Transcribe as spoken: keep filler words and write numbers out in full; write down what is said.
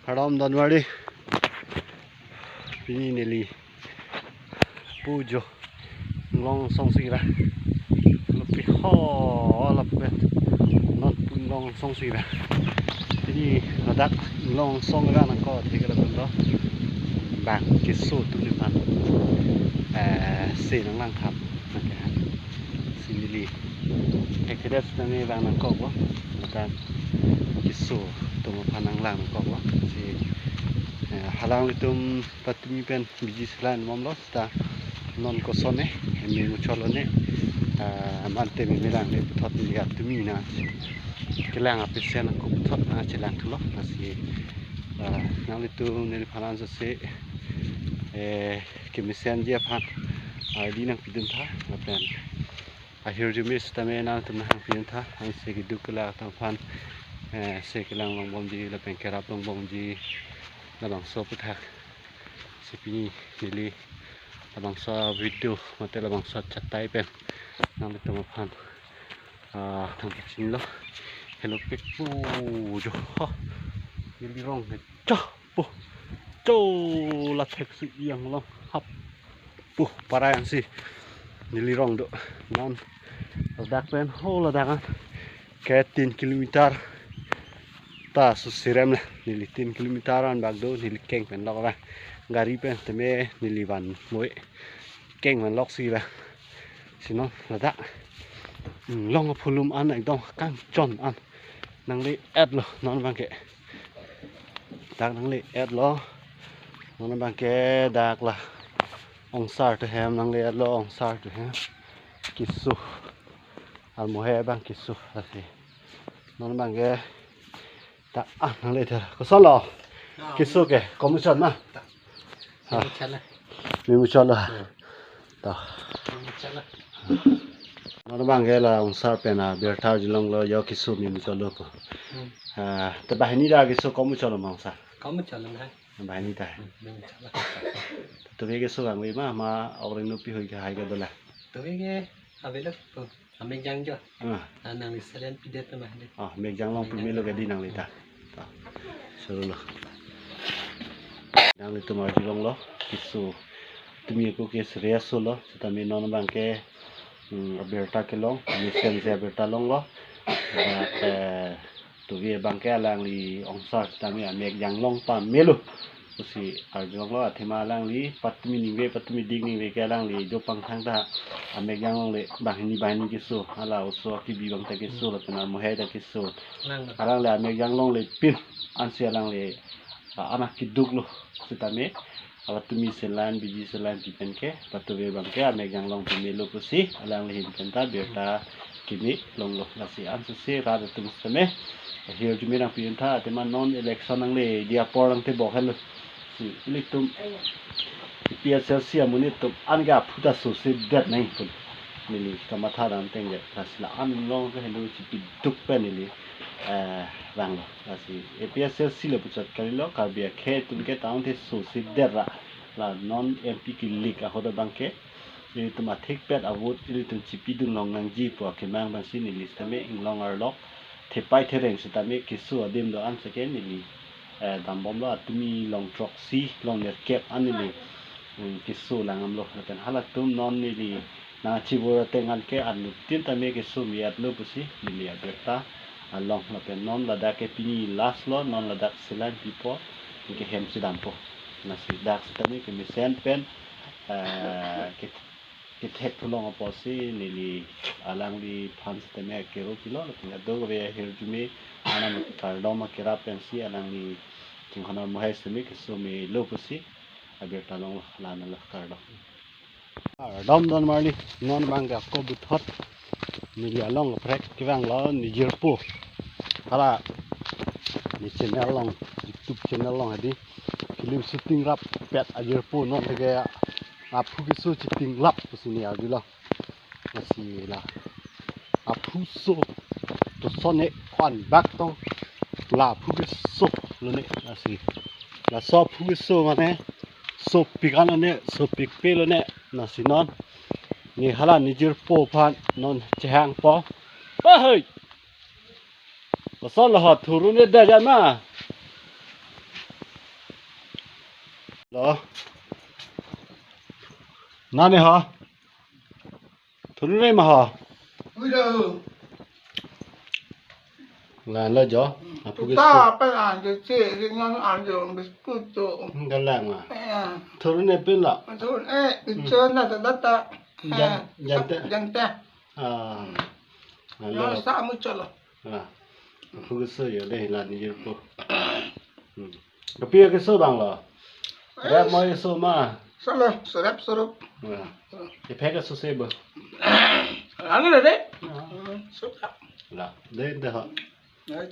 Kardom donmarli. Pini neli pujo inglong song si ra. Lopi ho lapen non pu inglong song si ra. Pini ladak inglong song ra nangkok thek lapen to bang keso atum aphan, eh, se nanglang tham. Nangke ha. Si neli exodus nangni bang nangkokpo. Ladak keso atum aphan nanglang nangkokpo. Si, eh, halanglitum patumi pen biji selan bomlo seta non kosonne, me muchotlo ne, ah, mante me melang le puthot neli atumi na kelang apesen ako puthot nangchelang thulo. Lasi, ah, nanglitum neliphan ansose, eh, kemesenji aphan ardi nangpidun tha lapen ahirjume sitame nangtum nangpidun tha. Ansi keduk kelak atum aphan, eh, se kelang longbomji lapen kerap longbomji labangso aputhak si pini neli labangso video mate labangso chatai pen nanglitum aphan, ah, nangpachinilo. Hello pek pujo. Ha. Neli rong he. Cho. Pu. Cho la thek si yang long hap. Pu para yang si neli rong do. Non ladak pen ho ladak an ke tin kilometer ta susirem le, neli tin kilometer an bak do, neli keng pen lok ra. Gari pen teme neli van moi keng pen lok si ra. Si non ladak, hmm, long apulum an ekdom kangchon an. Nangli-etlo non abangke. Dak nangli-etlo. Non abangke dak la ongsar atum hem nangli-etlo, ongsar atum hem. Keso. Armohe abang keso lasi. Non abangke dak, ah, nangli-et. Kosonlo? Ah, keso ke, komuchot ma? Dak. Ah. Komuchot la. Me muchotlo. Hmm. To. Komuchot la. Non abangke la ongsar pen abirta arjulonglo, yo keso me muchotlo pu. Hmm. Ah, te banghini ta keso komuchotlo ma ongsar? Komuchotlo ma. Banghini ta. Hmm, me muchotlo. Tumi keso kangve ma, ma orang nupi hui ke hai ke dola. Tumi ke avelo pu. Amek jangjo. Ah. Ah, nangli selan pidet ma hadi. Ah, mek janglong pemelo ke di nangli ta. Ta. Surulo. Nanglitum arjulonglo. Keso. Tumi ako ke serious lo. Sitame non abangke, hmm, abirta kelong. Mesen si abirta longlo. Dak, eh, Tumi abangke alangli ongsar sitame amek janglong pamelo pusi arjulonglo, athema alangli patumi ningve, patumi dik ningve ke alangli jo pangthang ta amek janglongle banghini banghini keso, hala oso akibi abang ta keso, lapen armohe ta keso. Lang. Alangli amek janglongle pin ansi alangli, ah, anak keduklo sitame. Patumi selan, biji selan pi pen ke, patumi abangke amek janglong pamelo pusi alangli ahin pen ta birta keme longlo. Lasi ansose rat atum sitame ahirjume nangpidun tha, athema non election nangle di apor nangtebok henlo. Si ilitum A P H L C amonit atum an ke aphu ta sosedet nangji pu neli kamatha dam tengdet. Lasi la-an long ke henlo si piduk pen neli, eh, vanglo. Lasi A P H L C le puchot kalilo, Karbi akhei atum ke tangte sosedet ra. La non M P kilik ahut abangke ilitum athikpet avote ilitum chipidun long nangji pu akemang abangsi neli sitame inglong arlok thepai thereng sitame keso adim do-an seke neli, eh, dambomlo, atumi long throksi, long nerkep an neli, mm, keso lang damlo. Lapen halatum non neli nangchibor ateng an ke anuttin tame keso me-etlo pusi neli abirta along. Lapen non ladak ke pini last lo, non ladak selan pipo, anke hem si dampo. Lasi dak sitame kemesen pen, eh, ke, kethek thulong apotsi neli alangliphan sitame akero pilo, lapen kadokave ahirjume anam kardom akerap pensi alangli chinghon armohe sitame keso melo pusi abirta longlo, la-anlo, kardom. Kardom donmarli, non abangke ako puthot neli along kaprek kevanglo, ne jirpo. Hala ne channel along, YouTube channel along hadi film shooting rappet ajirpo, non teke aphu keso chitinglap pusi ne arjulo. Lasi la aphu so to sone ko-an bak tong, la aphu keso lone. Lasi laso aphu keso mane sopik an lone, sopik pe lone. Lasi non ne hala ne jirpo aphan non chehangpo. Ahoi. Kosonlo ho, thurune da jan ma. Lo. Nani ha? Thurune ma ha? Udah. La la jo. Aphu ke Kita su. Apa anje ce ringan anje biskut tu. Galang ma. Eh. Thurune pin la. Thurune, eh, itu na ta ta ta. Jan, jan te. Jan te. Ah. Yang lo. Sa mu chalo. Ah. Aphu ke su yo de la ni yo po. Hmm. Kopi ke su bang lo. Rap mo ke su ma. Salo, serap serup. Ah. Epek ke su se bo. Anu de. Ah. Hmm, suka. La, de de ha. Ya, itu.